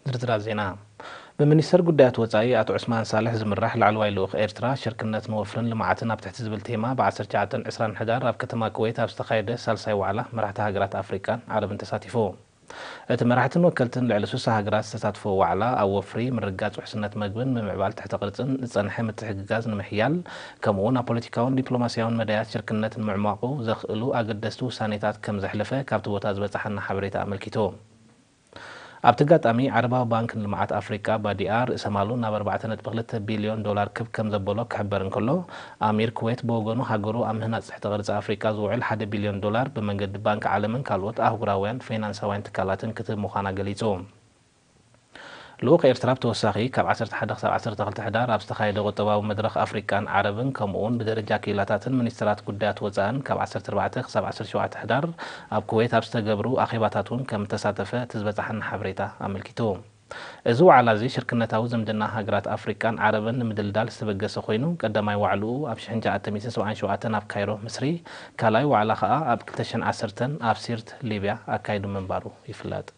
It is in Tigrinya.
ዝርዝራት ዜና። ብሚኒስተር ጉዳያት ወጻኢ ኣቶ ዑስማን ሳልሕ ዝምራሕ ላዕለዋይ ልኡኽ ኤርትራ ሽርክነት ንወፍርን ልምዓትን ኣብ ትሕቲ ዝብል ቴማ ብ19 20 ሕዳር ኣብ ከተማ ኩዌት ኣብ ዝተኻየደ ሳልሳይ ዋዕላ መራሕቲ ሃገራት ኣፍሪቃን ዓረብን ተሳቲፉ። እቲ መራሕትን ወከልትን ልዕሊ 60 ሃገራት ዝተሳትፎ ዋዕላ ኣብ ወፍሪ፣ ምርግጋጽ ውሕስነት መግብን ምምዕባል ትሕተ ቅርጽን ዝጸንሐ ምትሕግጋዝ ንምሕያል ከምኡ እውን ኣብ ፖለቲካውን ዲፕሎማስያውን መዳያት ሽርክነት ንምዕማቑ ዘኽእሉ ኣገደስቲ ውሳኔታት ከም ዘሕለፈ ካብቲ ቦታ ዝበጻሓና ሓበሬታ ኣመልኪቱ። ኣብቲ ኣጋጣሚ ዓረባዊ ባንክ ንልምዓት ኣፍሪቃ ባዲኣ ርእሰ ማሉ ናብ 4.2 ቢልዮን ዶላር ክብ ከም ዘበሎ ክሕበር እንከሎ፣ ኣሚር ኩዌት ብወገኑ ሃገሩ ኣብ ምህናጽ ትሕተ ቅርጺ ኣፍሪቃ ዝውዕል ሓደ ቢልዮን ዶላር ብመንገዲ ባንክ ዓለምን ካልኦት ኣህጉራውያን ፋይናንሳውያን ትካላትን ክትህብ ምዃና ገሊጹ። ልኡኽ ኤርትራ ብተወሳኺ ካብ 11 ክሳብ 12 ሕዳር ኣብ ዝተኻየደ ቁጠባዊ መድረኽ ኣፍሪቃን ዓረብን ከምኡ እውን ብደረጃ ክኢላታትን ሚኒስትራት ጉዳያት ወጻእን ካብ 14 ክሳብ 17 ሕዳር ኣብ ኩዌት ኣብ ዝተገብሩ ኣኼባታት እውን ከም እተሳተፈ እቲ ዝበጻሓና ሓበሬታ ኣመልኪቱ። እዚ ዋዕላ እዚ ሽርክነታዊ ዝምድና ሃገራት ኣፍሪቃን ዓረብን ንምድልዳል ዝተበገሰ ኮይኑ፣ ቀዳማይ ዋዕልኡ ኣብ 1977 ኣብ ካይሮ፣ ምስሪ፣ ካልኣይ ዋዕላ ከኣ ኣብ 2010 ኣብ ሲርት፣ ሊብያ ኣካይዱ ምንባሩ ይፍለጥ።